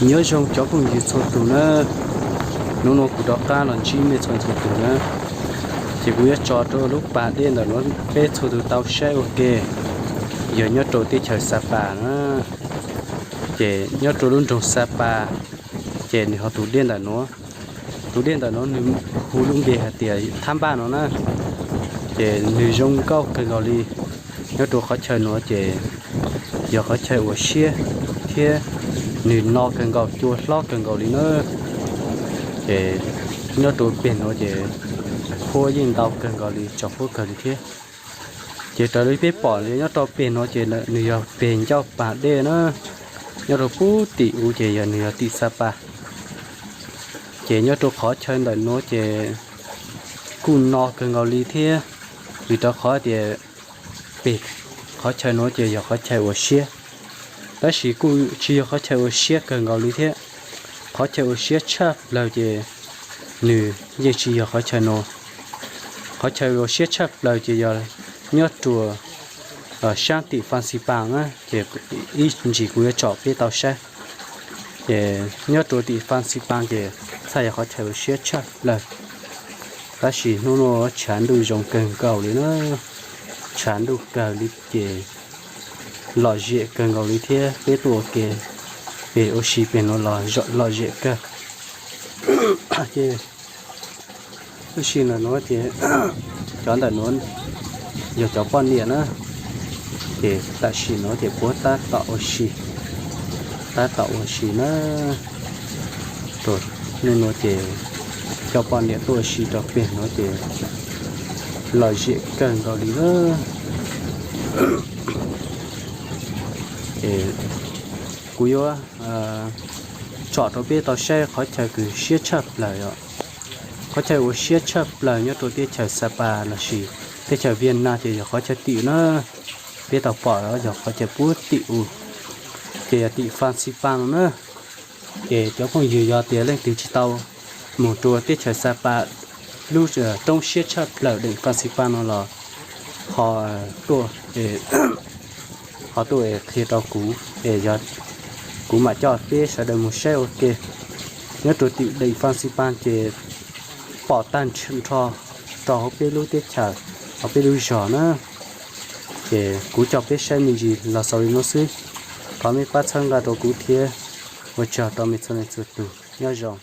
Nyob zoo cov phooj ywg txhua tus na, hnub no kuv rov qab los ntsib mej txhua txhua tus na, ces kuv yuav tso rau lub pas dej ntawm no peb txhua tus tau saib ua ke. Yog nyob rau teb chaws Sapa na, ces nyob rau lub nroog Sapa, ces nws ho tus dej ntawm no, tus dej ntawm no nws hu lub npe hais tias Thab Npaj no na, ces nws zoo nkauj kawg nkaus li. Nyob rau qhov chaw no ces yog qhov chaw uas siab thiab nws no kawg nkaus, cua hlob kawg nkaus li na. Ces nyob rau peg no ces huab yeej ntau kawg nkaus li, tsaus huab kawg li thiab. Ces raws li peb pom nyob rau peg no ces nws yog peg ncauj pas dej na, nyob rau pub tim u ces yog nws yog tim Sapa. Ces nyob rau qhov chaw ntawm no ces kuj no kawg nkaus li thiab, vim rau qhov tias peg qhov chaw no ces yog qhov chaw uas siab, tab sis kuj tsis yog qhov chaw uas siab kawg nkaus li thiab. Qhov chaw uas siab tshaj plaws ces nws yeej tsis yog qhov chaw no. Qhov chaw uas siab tshaj plaws ces yog nyob rau sab tim Fas Xis Pas na, ces ib ntsis kuv yuav tsom peb tau saib. Ces nyob rau tim Fas Xis Pas ces txhaj yog qhov chaw uas siab tshaj plaws, tab sis hnub no tshav ntuj zoo kawg nkaus li na, tshav ntuj kawg li ces lom zem kawg nkaus li thiab peb tuaj ua ke peg ua si peg no los lom zem kawg. Ces tab sis ntawm no ces cov ntawm no yog cov poj niam na, ces tam sim no ces puab tab tom ua si, tab tom ua si na. Rau hnub no ces coj poj niam tuaj ua si rau peg no ces lom zem kawg nkaus li na. Ces kuv yuav tsom rau peb tau saib qhov chaw kws siab tshaj plaws os. Qhov chaw uas siab tshaj plaws nyob rau teb chaws Sapa lossis teb chaws Viaj Nam ces yog qhov chaw tim na, peb tau pom yog qhov chaw puab tim u, ces yog tim Fas Xis Pas na. Ces cov phooj ywg yog tias leej twg tsis tau mus rau teb chaws Sapa, lub roob siab tshaj plaws deem Fas Xis Pas no los ho tuaj, ho tuaj qhia rau kuv, kuv mam coj peb sawv daws mus saib ua ke. Nyob rau tim deem Fas Xis Pas ces pom tag nrho rau hauv peb lub teb chaws, hauv peb lub zos na. Ces kuv coj peb saib me ntsis los xaus li no xwb. Thov mej pab txhawb nqa rau kuv thiab, ua tsaug rau mej txhua leej txhua tus, nyob zoo.